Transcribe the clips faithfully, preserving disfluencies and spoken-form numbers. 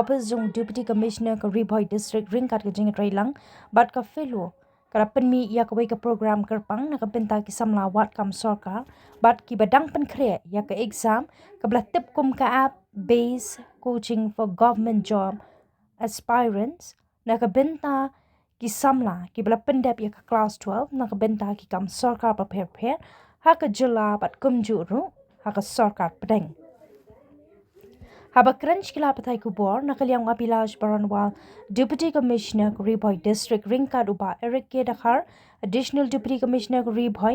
Office jong Deputy Commissioner ka Ri Bhoi District ryngkat ka jingïatreilang bad ka PHILO ka la pynmih ïa kawei ka program kyrpang na ka bynta ki samla wad kam sorkar bad kiba dang pynkhreh ïa ka exam kaba la tip kum ka App Based Coaching for Government Job Aspirants na ka bynta ki samla kiba la pyndep ïa ka klas twelve na ka bynta ki kam sorkar bapher bapher ha ka jylla bad kumjuh ruh ha ka sorkar pdeng. Haba kren sha ki lad pathai khubor na ka liang u Abhilash Baranwal, Deputy Commissioner ka Ri Bhoi District, ryngkat u Bah Eric K Dkhar, Additional Deputy Commissioner ka Ri Bhoi,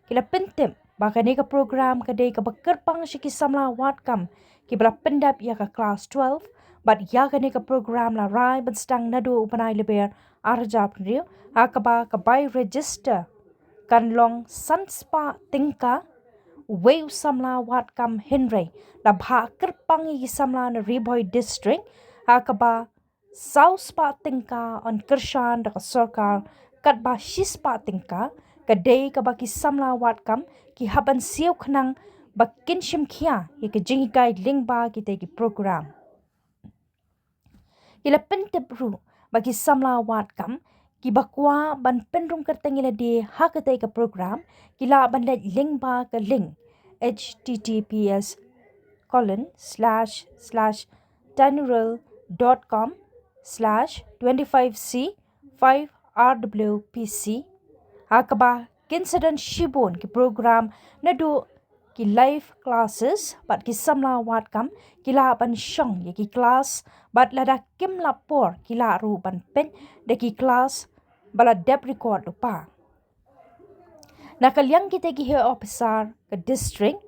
ki la pyntip ba kane ka program ka dei kaba kyrpang sha ki samla wad kam kiba la pyndep ïa ka klas twelve bad ïa kane ka program la rai ban sdang naduh u bnai Lber ar hajar hynriew ha kaba ka bai register kan long san spah tyngka uwei u samla wad kam, hynrei la bha kyrpang ïa ki samla na Ri Bhoi District ha kaba saw spah tyngka yn kyrshan da ka sorkar, katba shi spah tyngka ka dei kaba ki samla wad kam ki hap ban siew khnang ba kin shim khia ïa ka jinghikai lyngba kitei ki program. Ki la pyntip ruh ba ki samla wad kam kiba kwah ban pynrung kyrteng ïa lade ha katei ka program ki lah ban leit lyngba ka link H T T P S colon slash slash tanural dot com slash twenty-five C five R W P C ha kaba kin sa don shibun ki program naduh ki live classes bad ki samla wad kam ki lah ban shong ïa ki klas bad lada kim lah por ki lah ruh ban peit da ki klas ba la dep record lypa. Na ka liang kitei ki heh ophisar ka district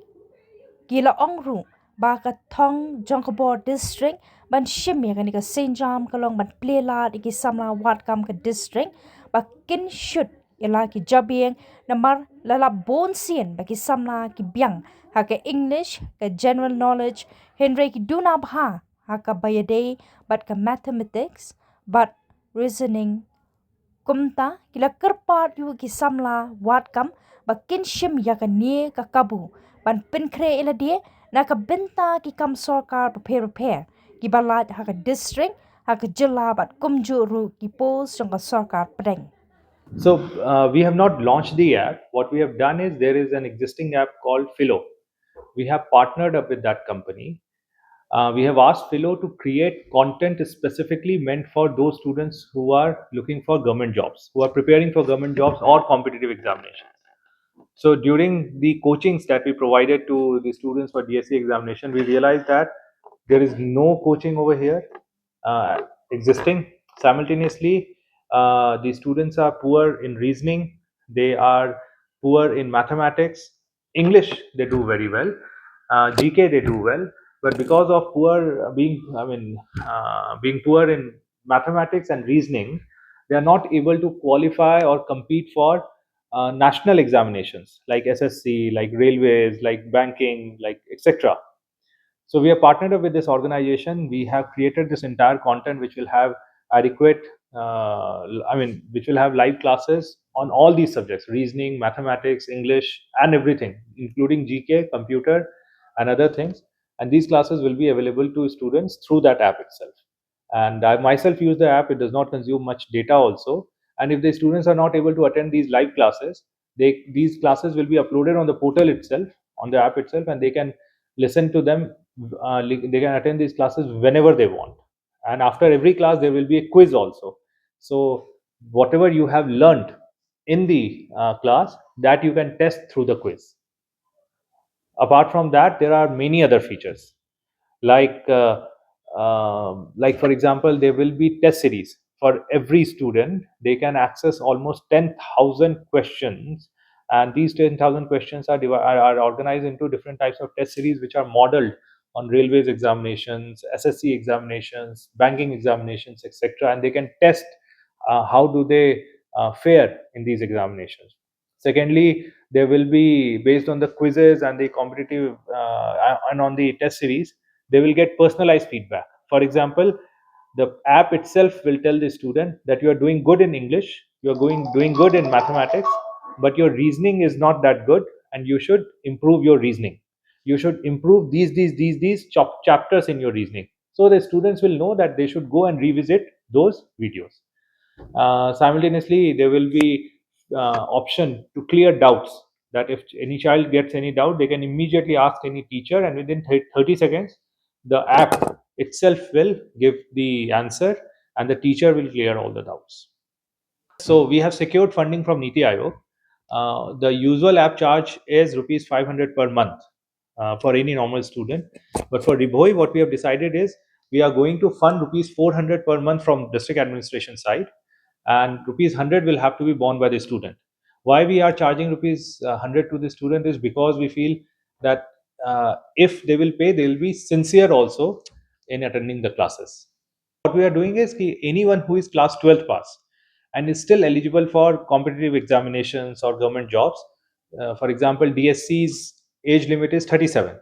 ki la ong ruh ba ka thong jong ka bor district ban shim ïa kane ka sienjam ka long ban plie lad ïa ki samla wad kam ka district ba kin shut ïa la ki jabieng, namar la lap bun sien ba ki samla ki biang ha ka English, ka general knowledge, hynrei ki duna bha ha kaba ïadei bad ka mathematics bad reasoning. Kumta ki la kyrpad ruh ïa ki samla wad kam ba kin shim ïa kane ka kabu ban pynkhreh ïa lade na ka bynta ki kam sorkar bapher bapher kiba lait ha ka district, ha ka jylla bad kumjuh ruh ki post jong ka sorkar pdeng. So uh, we have not launched the app. What we have done is there is an existing app called PHILO. We have partnered up with that company. Uh, we have asked PHILO to create content specifically meant for those students who are looking for government jobs, who are preparing for government jobs or competitive examinations. So during the coachings that we provided to the students for D S C examination, we realized that there is no coaching over here uh, existing. Simultaneously, uh, the students are poor in reasoning, they are poor in mathematics. English, they do very well. Uh, G K, they do well. But because of poor uh, being, I mean, uh, being poor in mathematics and reasoning, they are not able to qualify or compete for uh, national examinations like S S C, like railways, like banking, like et cetera. So we have partnered up with this organization. We have created this entire content which will have adequate, uh, I mean, which will have live classes on all these subjects: reasoning, mathematics, English, and everything, including G K, computer, and other things. And these classes will be available to students through that app itself. And I myself use the app. It does not consume much data also. And if the students are not able to attend these live classes, they, these classes will be uploaded on the portal itself, on the app itself, and they can listen to them. Uh, li- they can attend these classes whenever they want. And after every class, there will be a quiz also. So whatever you have learned in the uh, class, that you can test through the quiz. Apart from that, there are many other features. Like, uh, um, like for example, there will be test series for every student. They can access almost ten thousand questions, and these ten thousand questions are, divi- are, are organized into different types of test series, which are modeled on railways examinations, S S C examinations, banking examinations, et cetera. And they can test uh, how do they uh, fare in these examinations. Secondly, there will be, based on the quizzes and the competitive uh, and on the test series, they will get personalized feedback. For example, the app itself will tell the student that you are doing good in English, you are going doing good in mathematics, but your reasoning is not that good, and you should improve your reasoning. You should improve these, these, these, these chap- chapters in your reasoning. So the students will know that they should go and revisit those videos. Uh, simultaneously, there will be uh, option to clear doubts, that if any child gets any doubt, they can immediately ask any teacher, and within thir- thirty seconds, the app itself will give the answer, and the teacher will clear all the doubts. So we have secured funding from NITI Aayog. Uh, the usual app charge is rupees five hundred per month uh, for any normal student. But for Ri Bhoi, what we have decided is we are going to fund rupees four hundred per month from district administration side, and rupees hundred will have to be borne by the student. Why we are charging rupees uh, hundred to the student is because we feel that uh, if they will pay, they will be sincere also in attending the classes. What we are doing is ki anyone who is class twelfth pass and is still eligible for competitive examinations or government jobs, uh, for example, D S C's age limit is thirty-seven.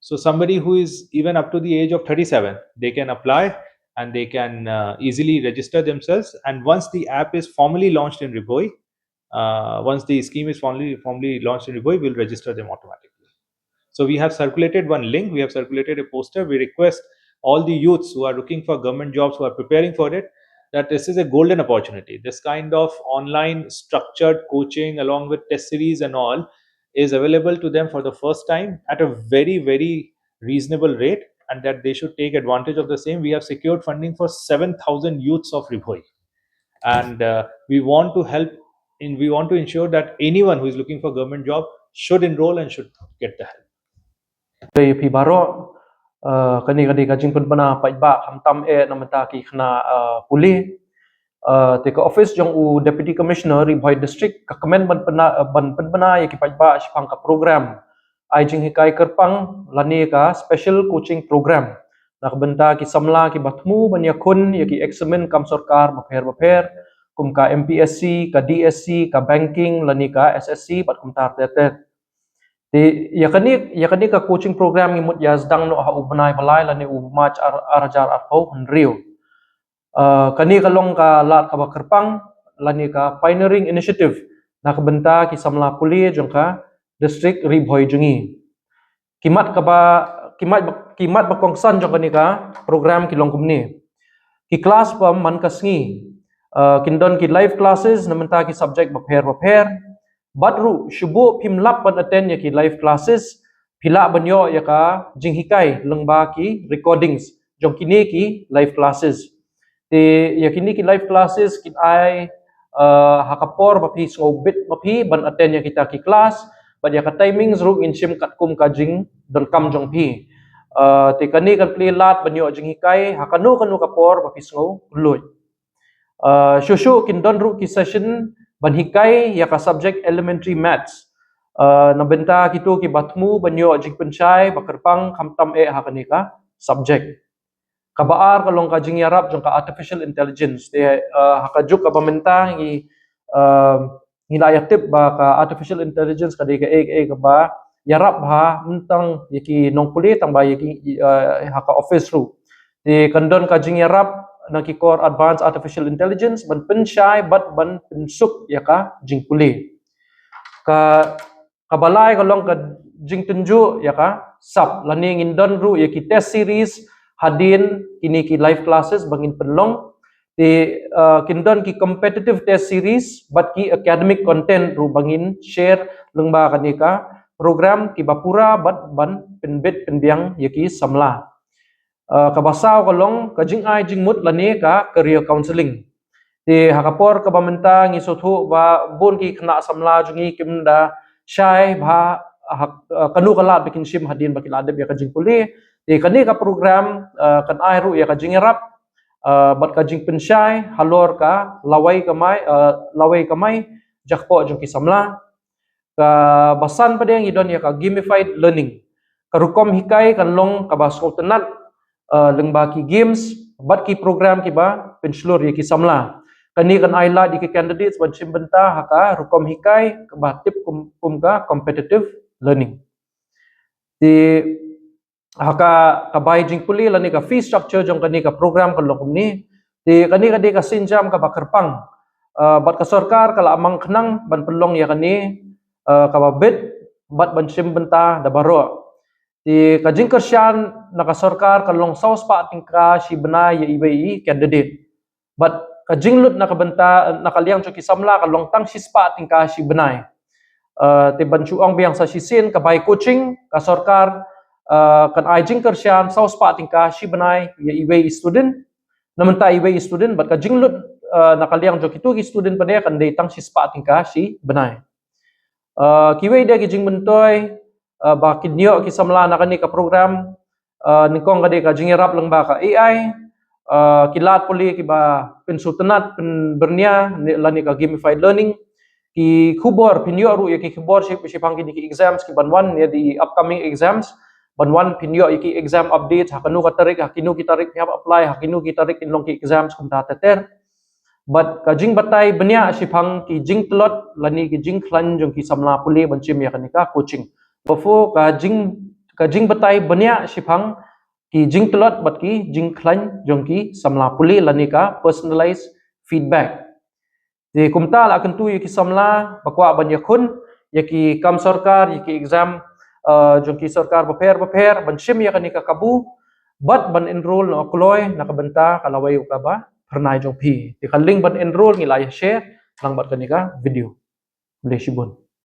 So somebody who is even up to the age of thirty-seven, they can apply and they can uh, easily register themselves. And once the app is formally launched in Ri Bhoi, uh, once the scheme is formally formally launched in Ri Bhoi, we'll register them automatically. So we have circulated one link, we have circulated a poster. We request all the youths who are looking for government jobs, who are preparing for it, that this is a golden opportunity. This kind of online structured coaching along with test series and all is available to them for the first time at a very, very reasonable rate, and that they should take advantage of the same. We have secured funding for seven thousand youths of Ri Bhoi, and uh, we want to help in we want to ensure that anyone who is looking for government job should enroll and should get the help. Te phi baroh, uh, kane ka dei ka jingpynbna paidbah khamtam eh na bynta ki khynnah uh, pule. Uh, te ka office jong u Deputy Commissioner Ri Bhoi District ka kmen ban pynbna, ban pynbna ïa ki paidbah shaphang ka program ai jinghikai kyrpang lane ka special coaching program na ka bynta ki samla kiba thmu ban ïakhun ïa ki eksamin kam sorkar bapher bapher, kum ka M P S C, ka D S C, ka banking lane ka S S C bad kumta ter ter. Te ïa kane, ïa kane ka coaching program ngi mut ïa sdang noh ha u bnai ba lai lane u March ar, ar hajar arphew hynriew. Uh, kane ka long ka lad kaba kyrpang lane ka pioneering initiative na ka bynta ki samla pule jong ka district Ri Bhoi jong ngi. Ki mat kaba, ki mat ba, ki mat ba kongsan jong kane ka program ki long kumne. Ki class ba man ka sngi, uh, kin don ki live classes na bynta ki subject bapher bapher. Bad ruh shu buh phim lap ban attend ïa ki live classes, phi lah ban ïoh ïa ka jinghikai lyngba ki recordings jong kine ki live classes. Te ïa kine ki live classes kin ai uh, ha ka por ba phi sngew bit ma phi ban attend ïa kita ki class, bad ïa ka timings ruh ngin shim katkum ka jingdonkam jong phi. Uh, te kane kan plie lad ban ïoh jinghikai ha kano kano ka por ba phi sngew luid. Uh, shuh shuh kin don ruh ki session ban hikai ïa ka subject elementary maths. Uh, na bynta kito kiba thmu ban ïoh jingpynshai ba kyrpang khamtam eh ha kane ka subject. Kaba ar ka long ka jingïarap jong ka artificial intelligence. Te uh, ha ka juk kaba mynta ngi uh, ngi la ïa tip ba ka artificial intelligence ka dei kaei kaei kaba ïarap bha, ym tang ïa ki nongpule tang ba ïa ki uh, ha ka office ruh. Te kan don ka jingïarap na ki kor advanced artificial intelligence ban pynshai bad ban pynsuk ïa ka jingpule. Ka, kaba lai ka long ka jingtynjuh ïa ka sap, lane ngin don ruh ïa ki test series hadien kine ki live classes ba ngin pynlong. Te uh, kin don ki competitive test series bad ki academic content ruh ba ngin share lyngba kane ka program kiba pura bad ban pynbit pynbiang ïa ki samla. Uh, kaba saw ka long ka jingai jingmut lane ka career counselling. Te ha ka por kaba mynta ngi sngewthuh ba bun ki khynnah samla jong ngi kim da shai bha ha, uh, kano ka lad ba kin shim hadien ba ki la dep ïa ka jingpule. Te kane ka program uh, kan ai ruh ïa ka jingïarap uh, bad ka jingpynshai halor ka lawei kamai, uh, lawei kamai jakpoh jong ki samla. Kaba san pat ngi don ïa ka gamified learning. Ka rukom hikai kan long kaba sngewtynnat uh, lyngba ki games bad ki program kiba pynshlur ïa ki samla. Kane kan ai lad ïa ki candidates ban shim bynta ha ka rukom hikai kaba tip kum, kum ka competitive learning. Te ha ka, ka bai jingpule lane ka fee structure jong kane ka program kan long kumne. Te kane ka dei ka sienjam kaba kyrpang. Uh, bad ka sorkar ka la mang khnang ban pynlong ïa kane uh, kaba bit bad ban shim bynta da baroh. Te ka jingkyrshan na ka sorkar ka long saw spah tyngka shi bnai ïa iwei i candidate. Bad ka jinglut na ka bynta, na ka liang jong ki samla ka long tang shi spah tyngka shi bnai. Uh, te ban shu ong biang sa shisien, ka bai coaching ka sorkar, uh, kan ai jingkyrshan saw spah tyngka shi bnai ïa iwei i student. Na mynta iwei i student, bad ka jinglut, uh, na ka liang jong kitu ki student pat kan dei tang shi spah tyngka shi bnai. Uh, kiwei de ki jingmyntoi, uh, ba kin ïoh ki samla na kane ka program, uh, nyngkong ka dei ka jingïarap lyngba ka A I, uh, ki lad pule kiba pynsngewtynnat, pynbyrngia, ne, lane ka gamified learning, ki khubor, phin ïoh ruh ïa ki khubor shi, shaphang kine ki exams kiban wan, ïa ki upcoming exams, ban wan phin ïoh ïa ki exam update, ha kano ka tarik, ha kino ki tarik phi hap apply, ha kino ki tarik kin long ki exams kumta ter ter. Bad ka jingbatai bniah shaphang ki jingtlot lane ki jingkhlaiñ jong ki samla pule ban shim ïa kane ka coaching. Bad four, ka jing, ka jingbatai bniah shaphang ki jingtlot bad ki jingkhlaiñ jong ki samla pule lane ka personalized feedback. Te kumta la kyntu ïa ki samla ba kwah ban ïakhun ïa ki kam sorkar, ïa ki exam, uh, jong ki sorkar bapher bapher, ban shim ïa kane ka kabu bad ban enroll noh kloi na ka bynta ka lawei u kaba phyrnai jong phi. Te ka link ban enroll ngi la ïa share lang bad kane ka video. Khublei shibun.